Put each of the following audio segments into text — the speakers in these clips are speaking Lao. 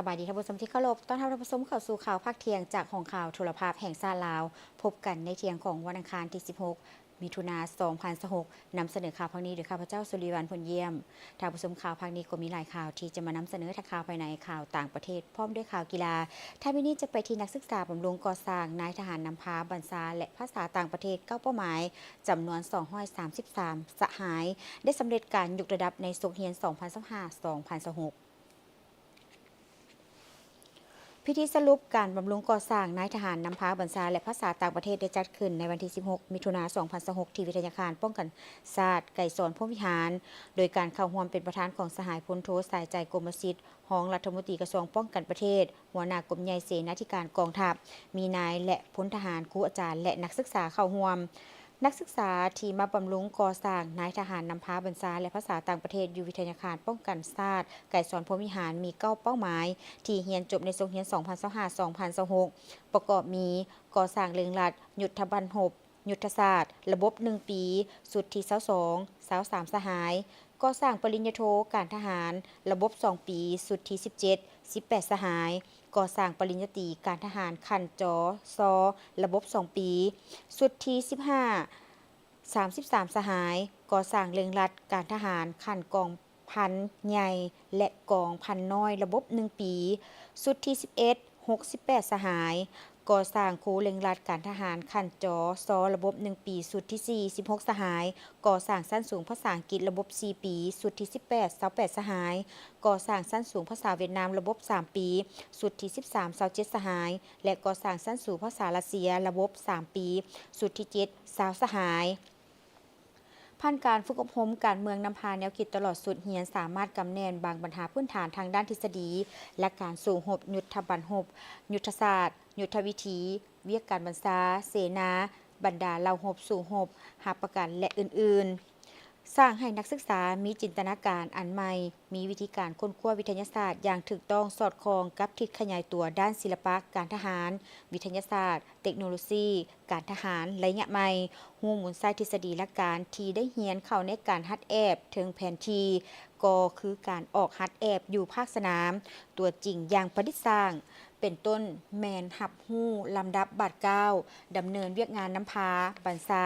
ສະບາຍດີທ່ານຜູ້ຊົມທີ່ເຄົາລົບ, ຕ້ອນຮັບທ່ານຜູ້ຊົມເຂົ້າສູ່ຂ່າວພາກທ່ຽງຈາກຫ້ອງຂ່າວໂທລະພາບແຫ່ງຊາດລາວ. ພົບກັນໃນທ່ຽງຂອງວັນອັງຄານທີສິບຫົກ ມິຖຸນາ ສອງພັນຊາວຫົກ, ນຳສະເໜີຂ່າວພາກນີ້ໂດຍຂ້າພະເຈົ້າ ສຸລິວັນ ພົນຢ້ຽມ. ທ່ານຜູ້ຊົມ, ຂ່າວພາກນີ້ກໍມີຫຼາຍຂ່າວທີ່ຈະມານຳສະເໜີ, ທັງຂ່າວພາຍໃນ, ຂ່າວຕ່າງປະເທດ ພ້ອມດ້ວຍຂ່າວກິລາ. ທ້າຍນີ້ຈະໄປທີ່ນັກສຶກສາບຳລຸງກໍ່ສ້າງ, ນາຍທະຫານນຳພາບັນຊາ ແລະ ພາສາຕ່າງປະເທດ ເກົ້າເປົ້າໝາຍ ຈຳນວນສອງຮ້ອຍສາມສິບສາມສະຫາຍ ໄດ້ສຳເລັດການຍົກລະດັບໃນສົກຮຽນສອງພັນຊາວຫ້າ ສອງພັນຊາວຫົກ. ພິທີສະຫຼຸບການບຳລຸງກໍ່ສ້າງນາຍທະຫານນຳພາບັນຊາ ແລະ ພາສາຕ່າງປະເທດ ໄດ້ຈັດຂຶ້ນໃນວັນທີສິບຫົກ ມິຖຸນາ ສອງພັນຊາວຫົກ ທີ່ວິທະຍາຄານປ້ອງກັນຊາດ ໄກສອນພົມວິຫານ, ໂດຍການເຂົ້າຮ່ວມເປັນປະທານຂອງສະຫາຍພົນໂທ ສາຍໃຈ ກົມມະສິດ ຮອງລັດຖະມົນຕີກະຊວງປ້ອງກັນປະເທດ, ຫົວໜ້າກົມໃຫຍ່ເສນາທິການກອງທັບ, ມີນາຍ ແລະ ພົນທະຫານ, ຄູອາຈານ ແລະ ນັກສຶກສາເຂົ້າຮ່ວມ. ນັກສຶກສາທີ່ມາບຳລຸງກໍ່ສ້າງນາຍທະຫານນຳພາບັນຊາ ແລະ ພາສາຕ່າງປະເທດ ຢູ່ວິທະຍາຄານປ້ອງກັນຊາດ ໄກສອນພົມວິຫານ ມີເກົ້າເປົ້າໝາຍ ທີ່ຮຽນຈົບໃນສົກຮຽນສອງພັນຊາວຫ້າ ສອງພັນຊາວຫົກ ປະກອບມີ: ກໍ່ສ້າງເລັ່ງລັດ ຍຸດທະບັນຮົບ ຍຸດທະສາດ ລະບົບໜຶ່ງປີ ຊຸດທີຊາວສອງ ຊາວສາມສະຫາຍ, ກໍ່ສ້າງປະລິນຍາໂທການທະຫານ ລະບົບສອງປີ ຊຸດທີສິບເຈັດ ສິບແປດສະຫາຍ, ກໍ່ສ້າງປະລິນຍາຕີການທະຫານຂັ້ນ ຈສ ລະບົບສອງປີ ຊຸດທີສິບຫ້າ ສາມສິບສາມສະຫາຍ, ກໍ່ສ້າງເລັ່ງລັດການທະຫານຂັ້ນກອງພັນໃຫຍ່ ແລະ ກອງພັນນ້ອຍ ລະບົບໜຶ່ງປີ ຊຸດທີສິບເອັດ ຫົກສິບແປດສະຫາຍ, ກໍ່ສ້າງຄູເລັ່ງລັດການທະຫານຂັ້ນ ຈສ ລະບົບໜຶ່ງປີ ຊຸດທີສີ່ ສິບຫົກສະຫາຍ, ກໍ່ສ້າງຊັ້ນສູງພາສາອັງກິດລະບົບສີ່ປີ ຊຸດທີສິບແປດ ຊາວແປດສະຫາຍ, ກໍ່ສ້າງຊັ້ນສູງພາສາຫວຽດນາມລະບົບສາມປີ ຊຸດທີສິບສາມ ຊາວເຈັດສະຫາຍ ແລະ ກໍ່ສ້າງຊັ້ນສູງພາສາຣັດເຊຍລະບົບສາມປີ ຊຸດທີເຈັດ ຊາວສະຫາຍ. ຜ່ານການຝຶກອົບຮົມການເມືອງນຳພາແນວຄິດຕະຫຼອດຊຸດຮຽນ ສາມາດກຳແໜ້ນບາງບັນຫາພື້ນຖານທາງດ້ານທິດສະດີ, ຫຼັກການສູ້ຮົບ, ຍຸດທະບັນຮົບ, ຍຸດທະສາດ, ຍຸດທະວິທີ, ວຽກການບັນຊາ, ເສນາ, ບັນດາເຫຼົ່າຮົບສູ້ຮົບ, ຮັບປະກັນ ແລະ ອື່ນໆ. ສ້າງໃຫ້ນັກສຶກສາມີຈິນຕະນາການອັນໃໝ່, ມີວິທີການຄົ້ນຄວ້າວິທະຍາສາດຢ່າງຖືກຕ້ອງ, ສອດຄ່ອງກັບທິດຂະຫຍາຍຕົວດ້ານສິລະປະການທະຫານ, ວິທະຍາສາດ, ເຕັກໂນໂລຊີການທະຫານໄລຍະໃໝ່, ຮູ້ມູນໃຊ້ທິດສະດີຫຼັກການທີ່ໄດ້ຮຽນເຂົ້າໃນການຫັດແອບເທິງແຜນທີ່, ກໍຄືການອອກຫັດແອບຢູ່ພາກສະໜາມຕົວຈິງຢ່າງປະດິດສ້າງ, ເປັນຕົ້ນແມ່ນຮັບຮູ້ລຳດັບບາດກ້າວ, ດຳເນີນວຽກງານນຳພາບັນຊາ,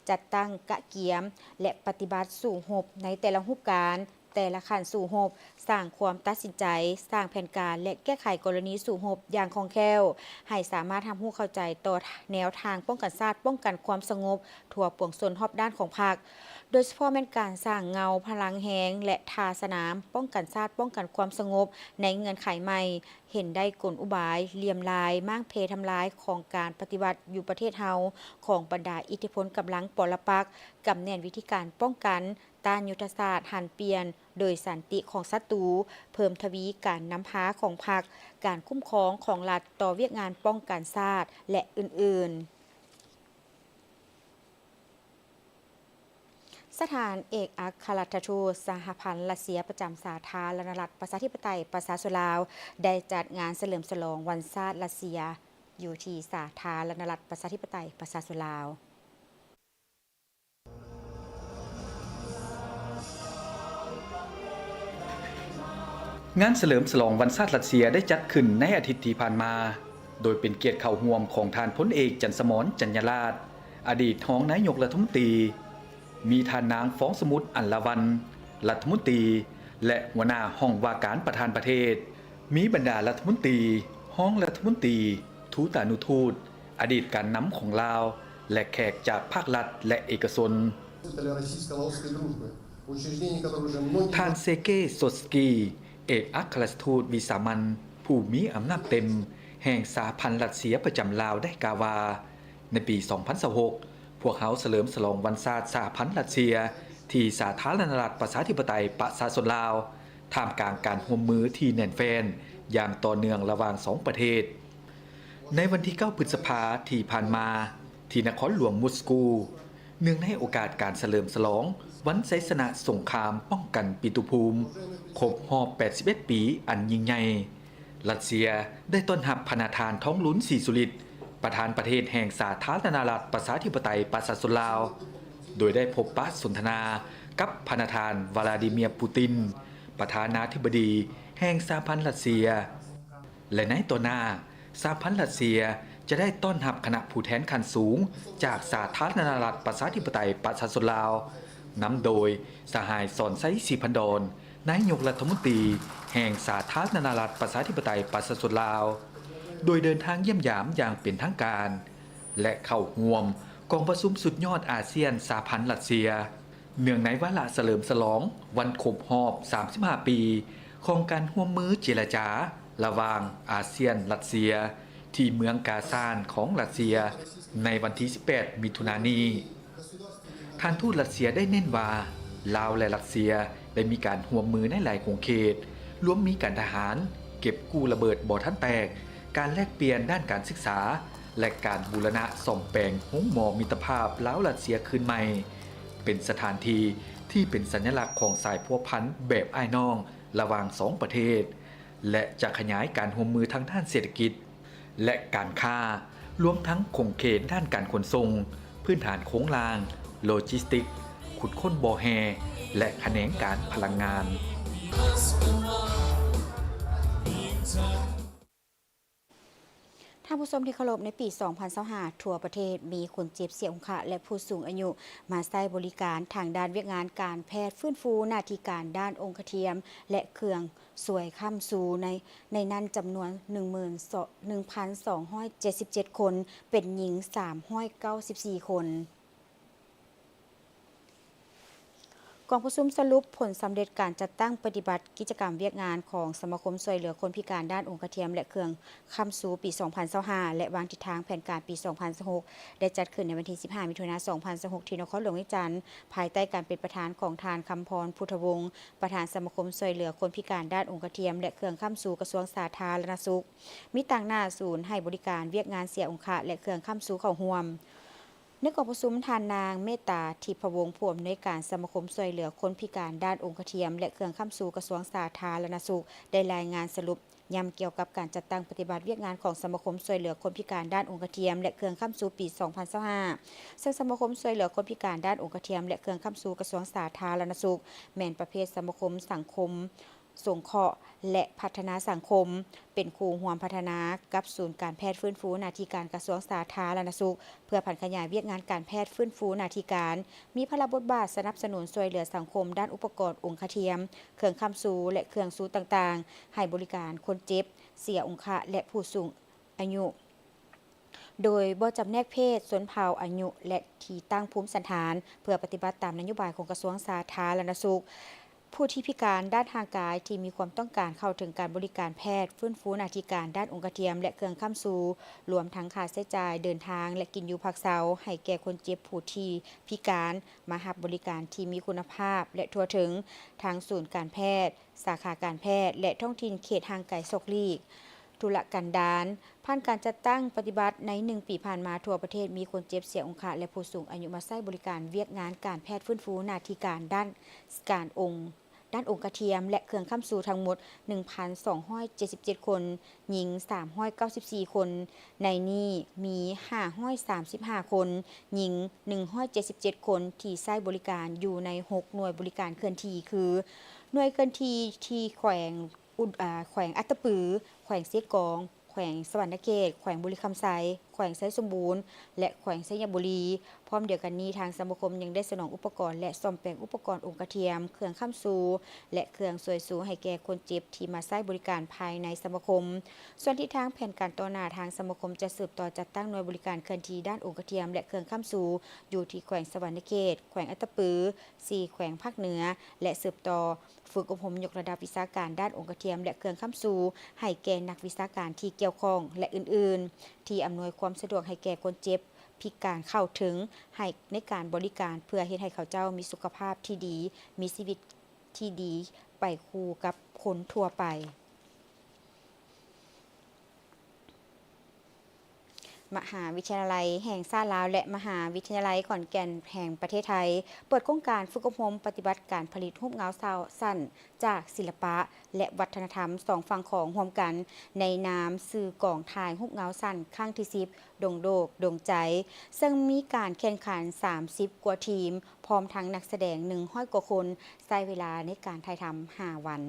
ຈັດຕັ້ງກະກຽມ ແລະ ປະຕິບັດສູ້ຮົບໃນແຕ່ລະຮູບການ, ແຕ່ລະຂັ້ນສູ້ຮົບ, ສ້າງຄວາມຕັດສິນໃຈ, ສ້າງແຜນການ ແລະ ແກ້ໄຂກໍລະນີສູ້ຮົບຢ່າງຄ່ອງແຄ້ວ, ໃຫ້ສາມາດຮັບຮູ້ເຂົ້າໃຈຕໍ່ແນວທາງປ້ອງກັນຊາດ, ປ້ອງກັນຄວາມສະຫງົບທົ່ວປວງຊົນຮອບດ້ານຂອງພັກ, ໂດຍສະເພາະແມ່ນການສ້າງເງົາພະລັງແຮງ ແລະ ທ່າສະໜາມປ້ອງກັນຊາດ, ປ້ອງກັນຄວາມສະຫງົບໃນເງື່ອນໄຂໃໝ່, ເຫັນໄດ້ກົນອຸບາຍ, ຫຼ່ຽມລາຍ, ມ້າງເພທຳລາຍຂອງການປະຕິວັດຢູ່ປະເທດເຮົາ ຂອງບັນດາອິດທິພົນກຳລັງປໍລະປັກ, ກຳແໜ້ນວິທີການປ້ອງກັນ ຕ້ານຍຸດທະສາດຫັນປ່ຽນໂດຍສັນຕິຂອງສັດຕູ, ເພີ່ມທະວີການນຳພາຂອງພັກ, ການຄຸ້ມຄອງຂອງລັດຕໍ່ວຽກງານປ້ອງກັນຊາດ ແລະ ອື່ນໆ. ສະຖານເອກອັກຄະລັດຖະທູດສະຫະພັນຣັດເຊຍປະຈຳສາທາລະນະລັດປະຊາທິປະໄຕປະຊາຊົນລາວ ໄດ້ຈັດງານສະເຫຼີມສະຫຼອງວັນຊາດຣັດເຊຍ ຢູ່ທີ່ສາທາລະນະລັດປະຊາທິປະໄຕປະຊາຊົນລາວ. ງານສະເຫຼີມສະຫຼອງວັນຊາດຣັດເຊຍໄດ້ຈັດຂຶ້ນໃນອາທິດທີ່ຜ່ານມາ, ໂດຍເປັນກຽດເຂົ້າຮ່ວມຂອງທ່ານພົນເອກ ຈັນສະໝອນ ຈັນຍາລາດ, ອະດີດຮອງນາຍົກລັດຖະມົນຕີ, ມີທ່ານນາງ ຟອງສະໝຸດ ອັນລາວັນ ລັດຖະມົນຕີ ແລະ ຫົວໜ້າຫ້ອງວ່າການປະທານປະເທດ, ມີບັນດາລັດຖະມົນຕີ, ຮອງລັດຖະມົນຕີ, ທູຕານຸທູດ, ອະດີດການນຳຂອງລາວ ແລະ ແຂກຈາກພາກລັດ ແລະ ເອກະຊົນ. ທ່ານ ເຊເກ ໂຊສກີ ເອກອັກຄະລັດຖະທູດວິສາມັນຜູ້ມີອຳນາດເຕັມແຫ່ງສະຫະພັນຣັດເຊຍປະຈຳລາວ ໄດ້ກ່າວວ່າ, ໃນປີສອງພັນຊາວຫົກ ພວກເຮົາສະເຫຼີມສະຫຼອງວັນຊາດສະຫະພັນຣັດເຊຍ ທີ່ສາທາລະນະລັດປະຊາທິປະໄຕປະຊາຊົນລາວ, ທ່າມກາງການຮ່ວມມືທີ່ແໜ້ນແຟ້ນຢ່າງຕໍ່ເນື່ອງລະຫວ່າງສອງປະເທດ. ໃນວັນທີເກົ້າ ພຶດສະພາທີ່ຜ່ານມາ, ທີ່ນະຄອນຫຼວງມົສກູ, ເນື່ອງໃນໂອກາດການສະເຫຼີມສະຫຼອງວັນໄຊຊະນະສົງຄາມປ້ອງກັນປິຕຸພູມ ຄົບຮອບແປດສິບເອັດປີອັນຍິ່ງໃຫຍ່, ຣັດເຊຍໄດ້ຕ້ອນຮັບພະນະທ່ານ ທອງລຸນ ສີສຸລິດ, ປະທານປະເທດແຫ່ງສາທາລະນະລັດປະຊາທິປະໄຕປະຊາຊົນລາວ, ໂດຍໄດ້ພົບປະສົນທະນາກັບພະນະທ່ານ ວລາດີເມຍ ປູຕິນ, ປະທານາທິບໍດີແຫ່ງສະຫະພັນຣັດເຊຍ. ແລະໃນຕໍ່ໜ້າ, ສະຫະພັນຣັດເຊຍຈະໄດ້ຕ້ອນຮັບຄະນະຜູ້ແທນຂັ້ນສູງຈາກສາທາລະນະລັດປະຊາທິປະໄຕປະຊາຊົນລາວ, ນຳໂດຍສະຫາຍ ສອນໄຊ ສີພັນດອນ, ນາຍົກລັດຖະມົນຕີແຫ່ງສາທາລະນະລັດປະຊາທິປະໄຕປະຊາຊົນລາວ, ໂດຍເດີນທາງຢ້ຽມຢາມຢ່າງເປັນທາງການ ແລະ ເຂົ້າຮ່ວມກອງປະຊຸມສຸດຍອດອາຊຽນສະຫະພັນຣັດເຊຍ. ເນື່ອງໃນວາລະສະເຫຼີມສະຫຼອງວັນຄົບຮອບສາມສິບຫ້າປີຂອງການຮ່ວມມືເຈລະຈາລະຫວ່າງອາຊຽນ-ຣັດເຊຍ ທີ່ເມືອງກາຊານຂອງຣັດເຊຍ ໃນວັນທີສິບແປດ ມິຖຸນານີ້, ທ່ານທູດຣັດເຊຍໄດ້ເນັ້ນວ່າ ລາວ ແລະ ຣັດເຊຍໄດ້ມີການຮ່ວມມືໃນຫຼາຍຂົງເຂດ, ລວມມີການທະຫານ, ເກັບກູ້ລະເບີດບໍ່ທັນແຕກ, ການແລກປ່ຽນດ້ານການສຶກສາ ແລະ ການບູລະນະສ້ອມແປງໂຮງໝໍມິດຕະພາບລາວ-ຣັດເຊຍຄືນໃໝ່, ເປັນສະຖານທີ່ທີ່ເປັນສັນຍະລັກຂອງສາຍພົວພັນແບບອ້າຍນ້ອງລະຫວ່າງສອງປະເທດ ແລະ ຈະຂະຫຍາຍການຮ່ວມມືທາງດ້ານເສດຖະກິດ ແລະ ການຄ້າ, ລວມທັງຂົງເຂດດ້ານການຂົນສົ່ງ, ພື້ນຖານໂຄງລ່າງ, ໂລຈິສຕິກ, ຂຸດຄົ້ນບໍ່ແຮ່ ແລະ ຂະແໜງການພະລັງງານ. ທ່ານຜູ້ຊົມທີ່ເຄົາລົບ, ໃນປີສອງພັນຊາວຫ້າ ທົ່ວປະເທດມີຄົນເຈັບເສຍອົງຄະ ແລະ ຜູ້ສູງອາຍຸມາໃຊ້ບໍລິການທາງດ້ານວຽກງານການແພດຟື້ນຟູໜ້າທີ່ການດ້ານອົງຄະທຽມ ແລະ ເຄື່ອງຊ່ວຍຄ້ຳຊູ ໃນ ໃນນັ້ນຈຳນວນໜຶ່ງໝື່ນ ໜຶ່ງພັນສອງຮ້ອຍເຈັດສິບເຈັດຄົນ, ເປັນຍິງສາມຮ້ອຍເກົ້າສິບສີ່ຄົນ. ກອງປະຊຸມສະຫຼຸບຜົນສຳເລັດການຈັດຕັ້ງປະຕິບັດກິດຈະກຳວຽກງານຂອງສະມາຄົມຊ່ວຍເຫຼືອຄົນພິການດ້ານອົງຄະທຽມ ແລະ ເຄື່ອງຄ້ຳຊູປີສອງພັນຊາວຫ້າ ແລະ ວາງທິດທາງແຜນການປີສອງພັນຊາວຫົກ ໄດ້ຈັດຂຶ້ນໃນວັນທີສິບຫ້າ ມິຖຸນາ ສອງພັນຊາວຫົກ ທີ່ນະຄອນຫຼວງວຽງຈັນ, ພາຍໃຕ້ການເປັນປະທານຂອງທ່ານ ຄຳພອນ ພຸດທະວົງ ປະທານສະມາຄົມຊ່ວຍເຫຼືອຄົນພິການດ້ານອົງຄະທຽມ ແລະ ເຄື່ອງຄ້ຳຊູ ກະຊວງສາທາລະນະສຸກ, ມີຕາງໜ້າສູນໃຫ້ບໍລິການວຽກງານເສຍອົງຄະ ແລະ ເຄື່ອງຄ້ຳຊູເຂົ້າຮ່ວມ. ໃນກອງປະຊຸມ, ທ່ານນາງ ເມດຕາ ທິບພະວົງ ຜູ້ອຳນວຍການສະມາຄົມຊ່ວຍເຫຼືອຄົນພິການດ້ານອົງຄະທຽມ ແລະ ເຄື່ອງຄ້ຳຊູ ກະຊວງສາທາລະນະສຸກ ໄດ້ລາຍງານສະຫຼຸບ ຢ້ຳກ່ຽວກັບການຈັດຕັ້ງປະຕິບັດວຽກງານຂອງສະມາຄົມຊ່ວຍເຫຼືອຄົນພິການດ້ານອົງຄະທຽມ ແລະ ເຄື່ອງຄ້ຳຊູປີສອງພັນຊາວຫ້າ ເຊິ່ງສະມາຄົມຊ່ວຍເຫຼືອຄົນພິການດ້ານອົງຄະທຽມ ແລະ ເຄື່ອງຄ້ຳຊູ ກະຊວງສາທາລະນະສຸກ ແມ່ນປະເພດສະມາຄົມສັງຄົມ ສົງເຄາະ ແລະ ພັດທະນາສັງຄົມ, ເປັນຄູ່ຮ່ວມພັດທະນາກັບສູນການແພດຟື້ນຟູໜ້າທີ່ການກະຊວງສາທາລະນະສຸກ ເພື່ອຜັນຂະຫຍາຍວຽກງານການແພດຟື້ນຟູໜ້າທີ່ການ, ມີພາລະບົດບາດສະໜັບສະໜູນຊ່ວຍເຫຼືອສັງຄົມດ້ານອຸປະກອນອົງຄະທຽມ, ເຄື່ອງຄ້ຳຊູ ແລະ ເຄື່ອງຊູຕ່າງໆ, ໃຫ້ບໍລິການຄົນເຈັບ, ເສຍອົງຄະ ແລະ ຜູ້ສູງອາຍຸ. ໂດຍບໍ່ຈຳແນກເພດ, ຊົນເຜົ່າ, ອາຍຸ ແລະ ທີ່ຕັ້ງພູມສັນຖານ, ເພື່ອປະຕິບັດຕາມນະໂຍບາຍຂອງກະຊວງສາທາລະນະສຸກ. ຜູ້ທີ່ພິການດ້ານຮ່າງກາຍທີ່ມີຄວາມຕ້ອງການເຂົ້າເຖິງການບໍລິການແພດຟື້ນຟູໜ້າທີ່ການດ້ານອົງຄະທຽມ ແລະ ເຄື່ອງຄ້ຳຊູ, ລວມທັງຄ່າໃຊ້ຈ່າຍເດີນທາງ ແລະ ກິນຢູ່ພັກເຊົາ ໃຫ້ແກ່ຄົນເຈັບຜູ້ທີ່ພິການ ມາຮັບບໍລິການທີ່ມີຄຸນນະພາບ ແລະ ທົ່ວເຖິງ ທາງສູນການແພດ, ສາຂາການແພດ ແລະ ທ້ອງຖິ່ນເຂດຫ່າງໄກສອກຫຼີກ, ທຸລະກັນດານ. ຜ່ານການຈັດຕັ້ງປະຕິບັດໃນໜຶ່ງປີຜ່ານມາ, ທົ່ວປະເທດມີຄົນເຈັບເສຍອົງຄະ ແລະ ຜູ້ສູງອາຍຸມາໃຊ້ບໍລິການວຽກງານການແພດຟື້ນຟູໜ້າທີ່ການດ້ານການອົງ ດ້ານອົງກະທຽມ ແລະ ເຄື່ອງຄ້ຳຊູທັງໝົດໜຶ່ງພັນສອງຮ້ອຍເຈັດສິບເຈັດຄົນ, ຍິງສາມຮ້ອຍເກົ້າສິບສີ່ຄົນ, ໃນນີ້ມີຫ້າຮ້ອຍສາມສິບຫ້າຄົນ, ຍິງໜຶ່ງຮ້ອຍເຈັດສິບເຈັດຄົນ ທີ່ໃຊ້ບໍລິການຢູ່ໃນຫົກໜ່ວຍບໍລິການເຄື່ອນທີ່ ຄື ໜ່ວຍເຄື່ອນທີ່ທີ່ແຂວງ ອຸ ອາ ແຂວງອັດຕະປື, ແຂວງເຊກອງ, ແຂວງສະຫວັນນະເຂດ, ແຂວງບໍລິຄຳໄຊ, ແຂວງໄຊສົມບູນ ແລະ ແຂວງໄຊຍະບູລີ. ພ້ອມດຽວກັນນີ້, ທາງສະມາຄົມຍັງໄດ້ສະໜອງອຸປະກອນ ແລະ ສ້ອມແປງອຸປະກອນອົງກະທຽມ, ເຄື່ອງຄ້ຳຊູ ແລະ ເຄື່ອງຊ່ວຍຊູໃຫ້ແກ່ຄົນເຈັບທີ່ມາໃຊ້ບໍລິການພາຍໃນສະມາຄົມ. ສ່ວນທິດທາງແຜນການຕໍ່ໜ້າ, ທາງສະມາຄົມຈະສືບຕໍ່ຈັດຕັ້ງໜ່ວຍບໍລິການເຄື່ອນທີ່ດ້ານອົງກະທຽມ ແລະ ເຄື່ອງຄ້ຳຊູ ຢູ່ທີ່ແຂວງສະຫວັນນະເຂດ, ແຂວງອັດຕະປື, ສີ່ແຂວງພາກເໜືອ ແລະ ສືບຕໍ່ຝຶກອົບຮົມຍົກລະດັບວິຊາການດ້ານອົງກະທຽມ ແລະ ເຄື່ອງຄ້ຳຊູ ໃຫ້ແກ່ນັກວິຊາການທີ່ກ່ຽວຂ້ອງ ແລະ ອື່ນໆ ທີ່ອຳນວຍຄວາມສະດວກໃຫ້ແກ່ຄົນເຈັບພິການເຂົ້າເຖິງໃຫ້ ໃນການບໍລິການ ເພື່ອເຮັດໃຫ້ເຂົາເຈົ້າມີສຸຂະພາບທີ່ດີ, ມີຊີວິດທີ່ດີໄປຄູ່ກັບຄົນທົ່ວໄປ. ມະຫາວິທະຍາໄລແຫ່ງຊາດລາວ ແລະ ມະຫາວິທະຍາໄລຂອນແກ່ນແຫ່ງປະເທດໄທ ເປີດໂຄງການຝຶກອົບຮົມປະຕິບັດການຜະລິດຮູບເງົາເຊົາ ສັ້ນຈາກສິລະປະ ແລະ ວັດທະນະທຳສອງຝັ່ງຂອງຮ່ວມກັນ ໃນນາມຊື່ກອງຖ່າຍຮູບເງົາສັ້ນຄັ້ງທີສິບ ດົງໂດກດົງໃຈ, ເຊິ່ງມີການແຂ່ງຂັນສາມສິບກວ່າທີມ ພ້ອມທັງນັກສະແດງໜຶ່ງຮ້ອຍກວ່າຄົນ, ໃຊ້ເວລາໃນການຖ່າຍທຳຫ້າວັນ.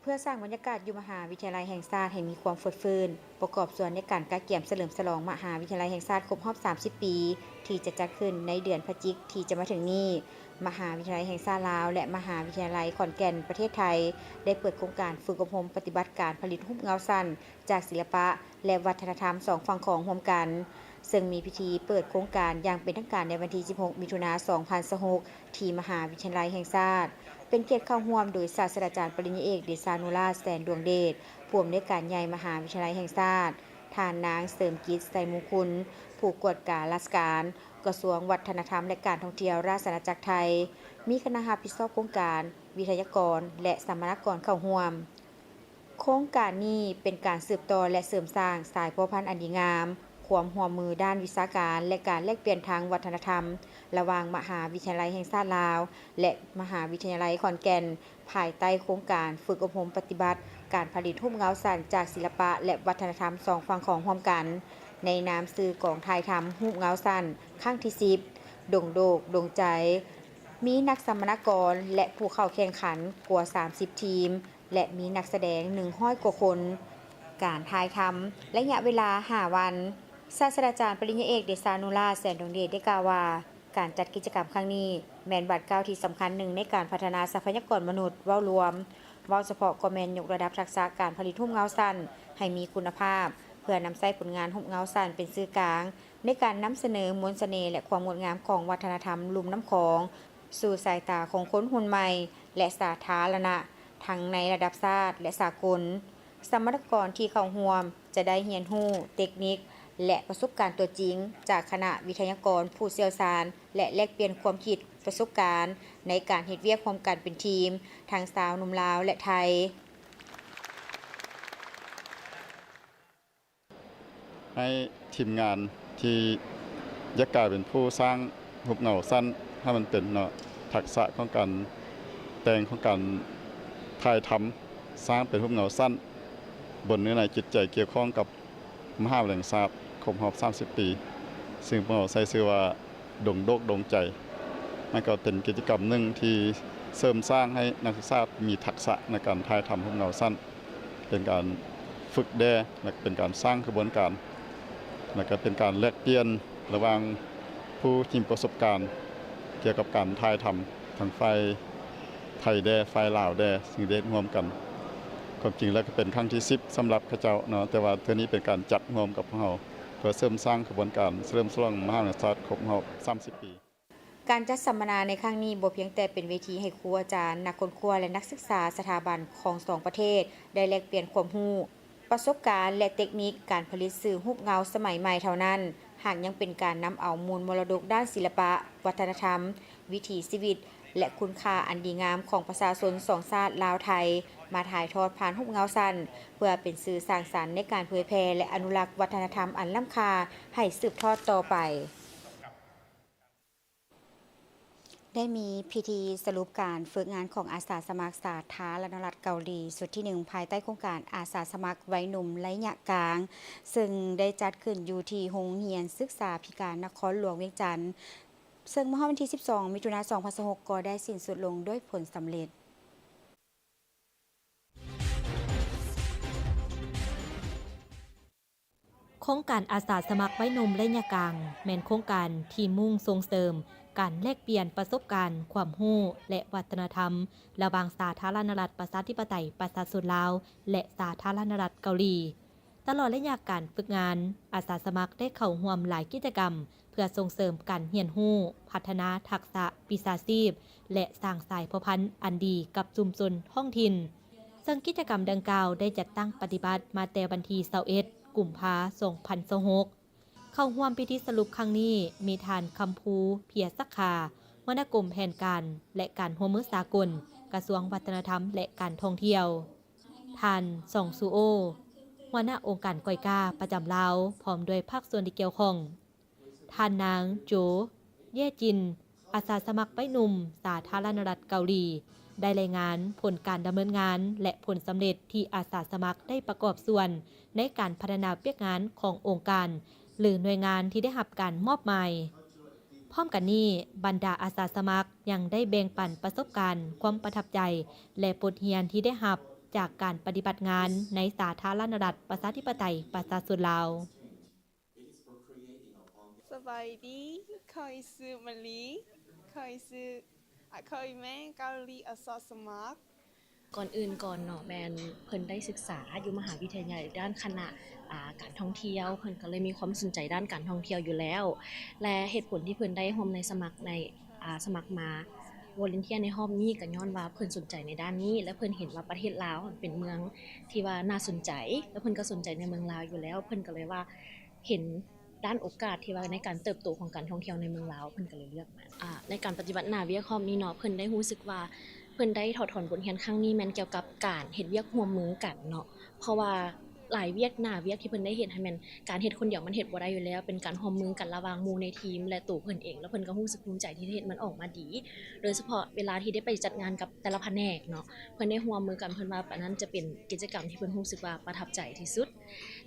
ເພື່ອສ້າງບັນຍາກາດຢູ່ມະຫາວິທະຍາໄລແຫ່ງຊາດໃຫ້ມີຄວາມຟົດຟື້ນ, ປະກອບສ່ວນໃນການກະກຽມສະເຫຼີມສະຫຼອງມະຫາວິທະຍາໄລແຫ່ງຊາດຄົບຮອບສາມສິບປີ ທີ່ຈະຈັດຂຶ້ນໃນເດືອນພະຈິກທີ່ຈະມາເຖິງນີ້, ມະຫາວິທະຍາໄລແຫ່ງຊາດລາວ ແລະ ມະຫາວິທະຍາໄລຂອນແກ່ນປະເທດໄທ ໄດ້ເປີດໂຄງການຝຶກອົບຮົມປະຕິບັດການຜະລິດຮູບເງົາສັ້ນຈາກສິລະປະ ແລະ ວັດທະນະທຳສອງຝັ່ງຂອງຮ່ວມກັນ, ເຊິ່ງມີພິທີເປີດໂຄງການຢ່າງເປັນທາງການໃນວັນທີສິບຫົກ ມິຖຸນາ ສອງພັນຊາວຫົກ ທີ່ມະຫາວິທະຍາໄລແຫ່ງຊາດ, ເປັນກຽດເຂົ້າຮ່ວມໂດຍສາດສະດາຈານປະລິນຍາເອກ ເດຊານຸລາດ ແສນດວງເດດ, ຜູ້ອຳນວຍການໃຫຍ່ມະຫາວິທະຍາໄລແຫ່ງຊາດ, ທ່ານນາງ ເສີມກິດ ໄຊມຸງຄຸນ, ຜູ້ກວດກາລາຊະການ ກະຊວງວັດທະນະທຳ ແລະ ການທ່ອງທ່ຽວ ລາຊະອານາຈັກໄທ, ມີຄະນະຮັບຜິດຊອບໂຄງການ, ວິທະຍາກອນ ແລະ ສຳມະນາກອນເຂົ້າຮ່ວມ. ໂຄງການນີ້ເປັນການສືບຕໍ່ ແລະ ເສີມສ້າງສາຍພົວພັນອັນດີງາມ, ຄວາມຮ່ວມມືດ້ານວິຊາການ ແລະ ການແລກປ່ຽນທາງວັດທະນະທຳ ລະຫວ່າງມະຫາວິທະຍາໄລແຫ່ງຊາດລາວ ແລະ ມະຫາວິທະຍາໄລຂອນແກ່ນ, ພາຍໃຕ້ໂຄງການຝຶກອົບຮົມປະຕິບັດການຜະລິດຮູບເງົາສັ້ນຈາກສິລະປະ ແລະ ວັດທະນະທຳສອງຝັ່ງຂອງຮ່ວມກັນ, ໃນນາມຊື່ກອງຖ່າຍທຳຮູບເງົາສັ້ນຄັ້ງທີສິບ ດົງໂດກດົງໃຈ, ມີນັກສຳມະນາກອນ ແລະ ຜູ້ເຂົ້າແຂ່ງຂັນກວ່າສາມສິບທີມ ແລະ ມີນັກສະແດງໜຶ່ງຮ້ອຍກວ່າຄົນ. ການຖ່າຍທຳໄລຍະເວລາຫ້າວັນ. ສາດສະດາຈານປະລິນຍາເອກ ເດຊານຸລາດ ແສນດວງເດດ ໄດ້ກ່າວວ່າ, ການຈັດກິດຈະກຳຄັ້ງນີ້ແມ່ນບາດກ້າວທີ່ສຳຄັນໜຶ່ງໃນການພັດທະນາຊັບພະຍາກອນມະນຸດເວົ້າລວມ, ເວົ້າສະເພາະກໍແມ່ນຍົກລະດັບທັກສະການຜະລິດຮູບເງົາສັ້ນໃຫ້ມີຄຸນນະພາບ, ເພື່ອນຳໃຊ້ຜົນງານຮູບເງົາສັ້ນເປັນສື່ກາງ ໃນການນຳສະເໜີມວນສະເໜ່ ແລະ ຄວາມງົດງາມຂອງວັດທະນະທຳລຸ່ມນ້ຳຂອງ ສູ່ສາຍຕາຂອງຄົນຮຸ່ນໃໝ່ ແລະ ສາທາລະນະ ທັງໃນລະດັບຊາດ ແລະ ສາກົນ. ສຳມະນາກອນທີ່ເຂົ້າຮ່ວມຈະໄດ້ຮຽນຮູ້ເຕັກນິກ ແລະ ປະສົບການຕົວຈິງຈາກຄະນະວິທະຍາກອນຜູ້ຊ່ຽວຊານ ແລະ ແລກປ່ຽນຄວາມຄິດປະສົບການໃນການເຮັດວຽກຮ່ວມກັນເປັນທີມ ທັງຊາວໜຸ່ມລາວ ແລະ ໄທ. ໃຫ້ທີມງານທີ່ຢາກກາຍເປັນຜູ້ສ້າງຮູບເງົາສັ້ນໃຫ້ມັນເປັນເນາະ, ທັກສະຂອງການແຕ່ງ ຂອງການຖ່າຍທຳ ສ້າງເປັນຮູບເງົາສັ້ນ ບົນເນື້ອໃນຈິດໃຈກ່ຽວຂ້ອງກັບມະຫາວິທະຍາໄລແຫ່ງຊາດຄົບຮອບສາມສິບປີ, ຊຶ່ງພວກເຮົາໃຊ້ຊື່ວ່າ ດົງໂດກດົງໃຈ. ມັນກໍເປັນກິດຈະກຳໜຶ່ງທີ່ເສີມສ້າງໃຫ້ນັກສຶກສາມີທັກສະໃນການຖ່າຍທຳຮູບເງົາສັ້ນ, ເປັນການຝຶກແດ່ ແລະ ເປັນການສ້າງຂະບວນການ, ແລະ ກໍເປັນການແລກປ່ຽນລະຫວ່າງຜູ້ທີ່ມີປະສົບການກ່ຽວກັບການຖ່າຍທຳ ທັງຝ່າຍໄທແດ່ ຝ່າຍລາວແດ່ ຊຶ່ງໄດ້ເຮັດຮ່ວມກັນ. ຄວາມຈິງແລ້ວກໍເປັນຄັ້ງທີສິບສຳລັບເຂົາເຈົ້າເນາະ, ແຕ່ວ່າເທື່ອນີ້ເປັນການຈັດຮ່ວມກັບພວກເຮົາ ເພື່ອເສີມສ້າງຂະບວນການສະເຫຼີມສະຫຼອງມະຫາວິທະຍາໄລແຫ່ງຊາດຄົບຮອບສາມສິບປີ. ການຈັດສຳມະນາໃນຄັ້ງນີ້ບໍ່ພຽງແຕ່ເປັນເວທີໃຫ້ຄູອາຈານ, ນັກຄົ້ນຄວ້າ ແລະ ນັກສຶກສາສະຖາບັນຂອງສອງປະເທດໄດ້ແລກປ່ຽນຄວາມຮູ້, ປະສົບການ ແລະ ເຕັກນິກການຜະລິດສື່ຮູບເງົາສະໄໝໃໝ່ເທົ່ານັ້ນ, ຫາກຍັງເປັນການນຳເອົາມູນມໍລະດົກດ້ານສິລະປະ, ວັດທະນະທຳ, ວິຖີຊີວິດ ແລະ ຄຸນຄ່າອັນດີງາມຂອງປະຊາຊົນສອງຊາດລາວ-ໄທ ມາຖ່າຍທອດຜ່ານຮູບເງົາສັ້ນ ເພື່ອເປັນສື່ສ້າງສັນໃນການເຜີຍແຜ່ ແລະ ອະນຸລັກວັດທະນະທຳອັນລ້ຳຄ່າໃຫ້ສືບທອດຕໍ່ໄປ. ໄດ້ມີພິທີສະຫຼຸບການຝຶກງານຂອງອາສາສະໝັກສາທາລະນະລັດເກົາຫຼີ ຊຸດທີໜຶ່ງ ພາຍໃຕ້ໂຄງການອາສາສະໝັກໄວໜຸ່ມໄລຍະກາງ, ເຊິ່ງໄດ້ຈັດຂຶ້ນຢູ່ທີ່ໂຮງຮຽນສຶກສາພິການນະຄອນຫຼວງວຽງຈັນ, ເຊິ່ງມາຮອດວັນທີສິບສອງ ມິຖຸນາ ສອງພັນຊາວຫົກ ກໍໄດ້ສິ້ນສຸດລົງດ້ວຍຜົນສຳເລັດ. ໂຄງການອາສາສະໝັກໄວໜຸ່ມໄລຍະກາງ ແມ່ນໂຄງການທີ່ມຸ່ງສົ່ງເສີມການແລກປ່ຽນປະສົບການ, ຄວາມຮູ້ ແລະ ວັດທະນະທຳ ລະຫວ່າງສາທາລະນະລັດປະຊາທິປະໄຕປະຊາຊົນລາວ ແລະ ສາທາລະນະລັດເກົາຫຼີ. ຕະຫຼອດໄລຍະການຝຶກງານ, ອາສາສະໝັກໄດ້ເຂົ້າຮ່ວມຫຼາຍກິດຈະກຳ ເພື່ອສົ່ງເສີມການຮຽນຮູ້, ພັດທະນາທັກສະວິຊາຊີບ ແລະ ສ້າງສາຍພົວພັນອັນດີກັບຊຸມຊົນທ້ອງຖິ່ນ. ເຊິ່ງກິດຈະກຳດັ່ງກ່າວໄດ້ຈັດຕັ້ງປະຕິບັດມາແຕ່ວັນທີຊາວເອັດ ກຸມພາ ສອງພັນຊາວຫົກ. ເຂົ້າຮ່ວມພິທີສະຫຼຸບຄັ້ງນີ້ ມີທ່ານ ຄຳພູ ເພຍສັກຂາ ຫົວໜ້າກົມແຜນການ ແລະ ການຮ່ວມມືສາກົນ ກະຊວງວັດທະນະທຳ ແລະ ການທ່ອງທ່ຽວ, ທ່ານ ຊອງຊູໂອ ຫົວໜ້າອົງການກອຍກາປະຈຳລາວ ພ້ອມດ້ວຍພາກສ່ວນທີ່ກ່ຽວຂ້ອງ. ທ່ານນາງ ໂຈ ເຢຈິນ ອາສາສະໝັກໄວໜຸ່ມສາທາລະນະລັດເກົາຫຼີ ໄດ້ລາຍງານຜົນການດຳເນີນງານ ແລະ ຜົນສຳເລັດທີ່ອາສາສະໝັກໄດ້ປະກອບສ່ວນໃນການພັດທະນາວຽກງານຂອງອົງການ ຫຼື ໜ່ວຍງານທີ່ໄດ້ຮັບການມອບໝາຍ. ພ້ອມກັນນີ້, ບັນດາອາສາສະໝັກຍັງໄດ້ແບ່ງປັນປະສົບການ, ຄວາມປະທັບໃຈ ແລະ ບົດຮຽນທີ່ໄດ້ຮັບ ຈາກການປະຕິບັດງານໃນສາທາລະນະລັດ ປະຊາທິປະໄຕ ປະຊາຊົນລາວ. ສະບາຍດີ ຂ້ອຍຊື່ມະລີ ຂ້ອຍຊື່ ອາ ຂ້ອຍແມ່ນເກົາຫຼີອາສາສະໝັກ. ກ່ອນອື່ນກ່ອນເນາະ ແມ່ນເພິ່ນໄດ້ສຶກສາຢູ່ມະຫາວິທະຍາໄລດ້ານຄະນະ ອາ ການທ່ອງທ່ຽວ ເພິ່ນກໍເລີຍມີຄວາມສົນໃຈດ້ານການທ່ອງທ່ຽວຢູ່ແລ້ວ ແລະ ເຫດຜົນທີ່ເພິ່ນໄດ້ຮ່ວມໃນສະໝັກໃນ ອາ ສະໝັກມາ volunteer ໃນຮອບນີ້ ກໍຍ້ອນວ່າເພິ່ນສົນໃຈໃນດ້ານນີ້ ແລະ ເພິ່ນເຫັນວ່າປະເທດລາວເປັນເມືອງທີ່ວ່າໜ້າສົນໃຈ ແລະ ເພິ່ນກໍສົນໃຈໃນເມືອງລາວຢູ່ແລ້ວ ເພິ່ນກໍເລີຍວ່າເຫັນ ດ້ານໂອກາດທີ່ວ່າໃນການເຕີບໂຕຂອງການທ່ອງທ່ຽວໃນເມືອງລາວ ເພິ່ນກໍເລີຍເລືອກມາ. ອາ ໃນການປະຕິບັດໜ້າວຽກຮອບນີ້ເນາະ ເພິ່ນໄດ້ຮູ້ສຶກວ່າ ເພິ່ນໄດ້ຖອດຖອນບົດຮຽນຄັ້ງນີ້ແມ່ນກ່ຽວກັບການເຮັດວຽກຮ່ວມມືກັນເນາະ ເພາະວ່າຫຼາຍວຽກ ໜ້າວຽກທີ່ເພິ່ນໄດ້ເຮັດຫັ້ນແມ່ນ ການເຮັດຄົນດຽວມັນເຮັດບໍ່ໄດ້ຢູ່ແລ້ວ ເປັນການຮ່ວມມືກັນລະຫວ່າງໝູ່ໃນທີມ ແລະ ໂຕເພິ່ນເອງ ແລ້ວເພິ່ນກໍຮູ້ສຶກພູມໃຈທີ່ເຮັດມັນອອກມາດີ ໂດຍສະເພາະເວລາທີ່ໄດ້ໄປຈັດງານກັບແຕ່ລະພະແນກເນາະ ເພິ່ນໄດ້ຮ່ວມມືກັນ ເພິ່ນວ່າອັນນັ້ນຈະເປັນກິດຈະກຳທີ່ເພິ່ນຮູ້ສຶກວ່າປະທັບໃຈທີ່ສຸດ.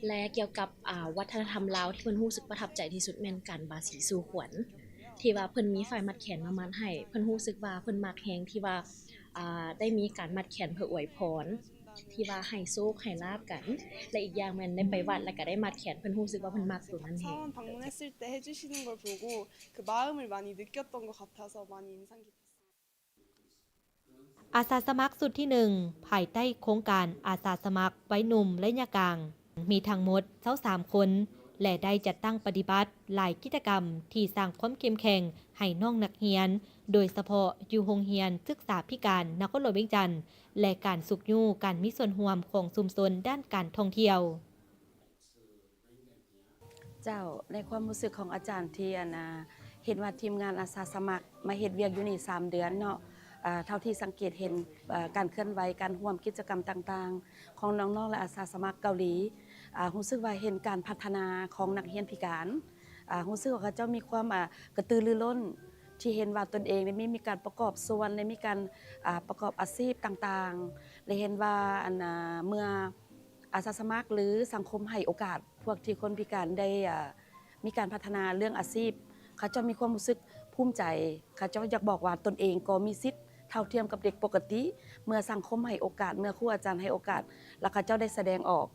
ແລະ ກ່ຽວກັບ ອາ ວັດທະນະທຳລາວທີ່ເພິ່ນຮູ້ສຶກປະທັບໃຈທີ່ສຸດແມ່ນການບາສີສູ່ຂວັນ ທີ່ວ່າເພິ່ນມີຝ້າຍມັດແຂນມາມັດໃຫ້ ເພິ່ນຮູ້ສຶກວ່າເພິ່ນມັກແຮງທີ່ວ່າ ອາ ໄດ້ມີການມັດແຂນເພື່ອອວຍພອນ ທີ່ວ່າໃຫ້ໂຊກໃຫ້ລາບກັນ ແລະ ອີກຢ່າງແມ່ນໄດ້ໄປວັດ ແລ້ວກໍໄດ້ມັດແຂນ ເພິ່ນຮູ້ສຶກວ່າເພິ່ນມັກໂຕນັ້ນແຮງ. 사원 방문했을 때 해주시는 걸 보고 그 마음을 많이 느꼈던 것 같아서 많이 인상 깊었어요. ອາສາສະໝັກຊຸດທີໜຶ່ງ ພາຍໃຕ້ໂຄງການອາສາສະໝັກໄວໜຸ່ມໄລຍະກາງ ມີທັງໝົດຊາວສາມຄົນ ແລະ ໄດ້ຈັດຕັ້ງປະຕິບັດຫຼາຍກິດຈະກຳທີ່ສ້າງຄວາມເຂັ້ມແຂງໃຫ້ນ້ອງນັກຮຽນ, ໂດຍສະເພາະຢູ່ໂຮງຮຽນສຶກສາພິການນະຄອນຫຼວງວຽງຈັນ ແລະ ການຊຸກຍູ້ການມີສ່ວນຮ່ວມຂອງຊຸມຊົນດ້ານການທ່ອງທ່ຽວ. ເຈົ້າ, ໃນຄວາມຮູ້ສຶກຂອງອາຈານທີ່ ອັນ ອາ ເຫັນວ່າທີມງານອາສາສະໝັກມາເຮັດວຽກຢູ່ນີ້ສາມເດືອນເນາະ, ອາ ເທົ່າທີ່ສັງເກດເຫັນ ອາ ການເຄື່ອນໄຫວ, ການຮ່ວມກິດຈະກຳຕ່າງໆຂອງນ້ອງໆ ແລະ ອາສາສະໝັກເກົາຫຼີ, ອາ ຮູ້ສຶກວ່າເຫັນການພັດທະນາຂອງນັກຮຽນພິການ, ອາ ຮູ້ສຶກວ່າເຂົາເຈົ້າມີຄວາມ ອາ ກະຕືລືລົ້ນ ທີ່ເຫັນວ່າຕົນເອງໄດ້ມີ ມີການປະກອບສ່ວນ ໄດ້ມີການ ອາ ປະກອບອາຊີບຕ່າງໆ ແລະ ເຫັນວ່າ ອັນ ອາ ເມື່ອ ອາສາສະໝັກ ຫຼື ສັງຄົມໃຫ້ໂອກາດພວກທີ່ຄົນພິການໄດ້ ເອີ ມີການພັດທະນາເລື່ອງອາຊີບ, ເຂົາເຈົ້າມີຄວາມຮູ້ສຶກພູມໃຈ, ເຂົາເຈົ້າຢາກບອກວ່າຕົນເອງກໍມີສິດເທົ່າທຽມກັບເດັກປົກກະຕິ. ເມື່ອສັງຄົມໃຫ້ໂອກາດ, ເມື່ອຄູອາຈານໃຫ້ໂອກາດ ແລ້ວເຂົາເຈົ້າໄດ້ສະແດງອອກ,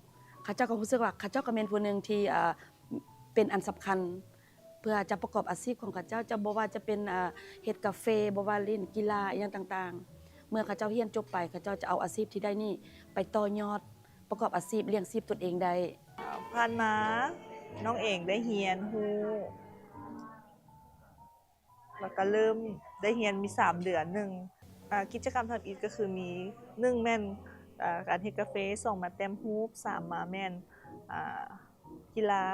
ເຂົາເຈົ້າກໍຮູ້ສຶກວ່າເຂົາເຈົ້າກໍແມ່ນຜູ້ໜຶ່ງທີ່ ເອີ ເປັນອັນສຳຄັນ ເພື່ອຈະປະກອບອາຊີບຂອງເຂົາເຈົ້າ, ຈະບໍ່ວ່າຈະເປັນ ເອີ ເຮັດກາເຟ, ບໍ່ວ່າຫຼິ້ນກິລາອີ່ຫຍັງຕ່າງໆ. ເມື່ອເຂົາເຈົ້າຮຽນຈົບໄປ, ເຂົາເຈົ້າຈະເອົາອາຊີບທີ່ໄດ້ນີ້ໄປຕໍ່ຍອດ ປະກອບອາຊີບລ້ຽງຊີບຕົນເອງໄດ້. ຜ່ານມານ້ອງເອງໄດ້ຮຽນຮູ້ ແລ້ວກໍເລີ່ມໄດ້ຮຽນມີສາມເດືອນ. ໜຶ່ງ ອາ ກິດຈະກຳທຳອິດກໍຄືມີ ໜຶ່ງແມ່ນ ອາ ການເຮັດກາເຟ, ສອງ ມາແຕ້ມຮູບ, ສາມ ມາແມ່ນ ອາ ກິລາ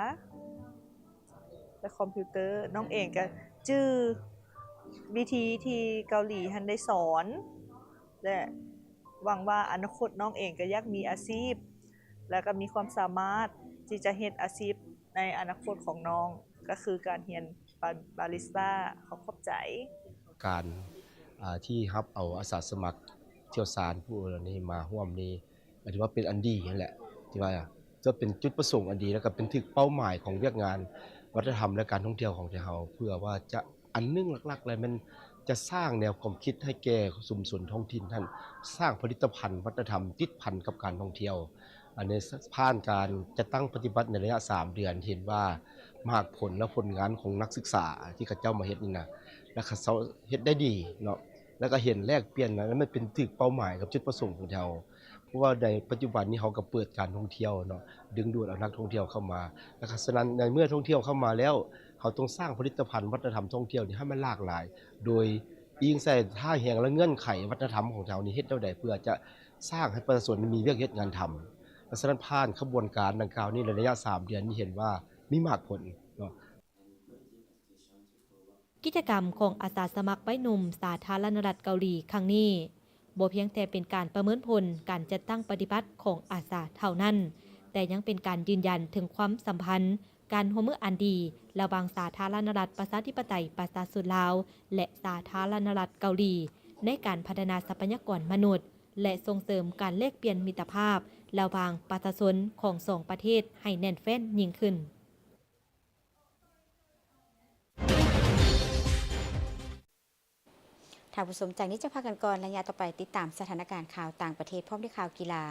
ແລະ ຄອມພິວເຕີ. ນ້ອງເອງກໍຈື່ວິທີທີ່ເກົາຫຼີຫັ້ນໄດ້ສອນ ແລະ ຫວັງວ່າອະນາຄົດນ້ອງເອງກໍຢາກມີອາຊີບ ແລະ ກໍມີຄວາມສາມາດທີ່ຈະເຮັດອາຊີບໃນອະນາຄົດຂອງນ້ອງ ກໍຄືການຮຽນບາ ບາຣິສຕາ. ຂໍຂອບໃຈ. ການ ອາ ທີ່ຮັບເອົາອາສາສະໝັກຊ່ຽວຊານຜູ້ນີ້ມາຮ່ວມນີ້ ກໍຖືວ່າເປັນອັນດີຫັ້ນແຫຼະ ທີ່ວ່າຈະເປັນຈຸດປະສົງອັນດີ ແລ້ວກໍເປັນຖືກເປົ້າໝາຍຂອງວຽກງານວັດທະນະທຳ ແລະ ການທ່ອງທ່ຽວຂອງເຮົາ ເພື່ອວ່າຈະ ອັນໜຶ່ງຫຼັກໆ ແລ້ວແມ່ນຈະສ້າງແນວຄວາມຄິດໃຫ້ແກ່ຊຸມຊົນທ້ອງຖິ່ນຫັ້ນ ສ້າງຜະລິດຕະພັນວັດທະນະທຳຕິດພັນກັບການທ່ອງທ່ຽວ. ອັນນີ້ ຜ່ານການຈັດຕັ້ງປະຕິບັດໃນໄລຍະສາມເດືອນ ເຫັນວ່າໝາກຜົນ ແລະ ຜົນງານຂອງນັກສຶກສາທີ່ເຂົາເຈົ້າມາເຮັດນີ້ນະ ແລະ ເຂົາເຈົ້າເຮັດໄດ້ດີເນາະ ແລ້ວກໍເຫັນແລກປ່ຽນ ແລະ ມັນເປັນຖືກເປົ້າໝາຍກັບຈຸດປະສົງຂອງເຮົາ ເພາະວ່າໃນປັດຈຸບັນນີ້ເຮົາກໍເປີດການທ່ອງທ່ຽວເນາະ ດຶງດູດເອົານັກທ່ອງທ່ຽວເຂົ້າມາ ແລ້ວກໍສະນັ້ນໃນເມື່ອທ່ອງທ່ຽວເຂົ້າມາແລ້ວ ເຮົາຕ້ອງສ້າງຜະລິດຕະພັນວັດທະນະທຳທ່ອງທ່ຽວນີ້ໃຫ້ມັນຫຼາກຫຼາຍ ໂດຍອີງໃສ່ທ່າແຮງ ແລະ ເງື່ອນໄຂວັດທະນະທຳຂອງເຮົານີ້ ເຮັດແນວໃດເພື່ອຈະສ້າງໃຫ້ປະຊາຊົນມີວຽກເຮັດງານທຳ. ແລະ ສະນັ້ນຜ່ານຂະບວນການດັ່ງກ່າວນີ້ ໃນໄລຍະສາມເດືອນນີ້ເຫັນວ່າມີໝາກຜົນເນາະ. ກິດຈະກຳຂອງອາສາສະໝັກໄວໜຸ່ມສາທາລະນະລັດເກົາຫຼີຄັ້ງນີ້ ບໍ່ພຽງແຕ່ເປັນການປະເມີນຜົນການຈັດຕັ້ງປະຕິບັດຂອງອາສາເທົ່ານັ້ນ, ແຕ່ຍັງເປັນການຢືນຢັນເຖິງຄວາມສຳພັນ ການຮ່ວມມືອັນດີລະຫວ່າງສາທາລະນະລັດປະຊາທິປະໄຕປະຊາຊົນລາວ ແລະ ສາທາລະນະລັດເກົາຫຼີ ໃນການພັດທະນາຊັບພະຍາກອນມະນຸດ ແລະ ສົ່ງເສີມການແລກປ່ຽນມິດຕະພາບລະຫວ່າງປະຊາຊົນຂອງສອງປະເທດໃຫ້ແໜ້ນແຟ້ນຍິ່ງຂຶ້ນ. ທ ທ່ານຜູ້ຊົມ, ຈາກນີ້ຈະພັກກັນກ່ອນ, ໄລຍະຕໍ່ໄປຕິດຕາມສະຖານະການຂ່າວຕ່າງປະເທດ ພ້ອມດ້ວຍຂ່າວກິລາ.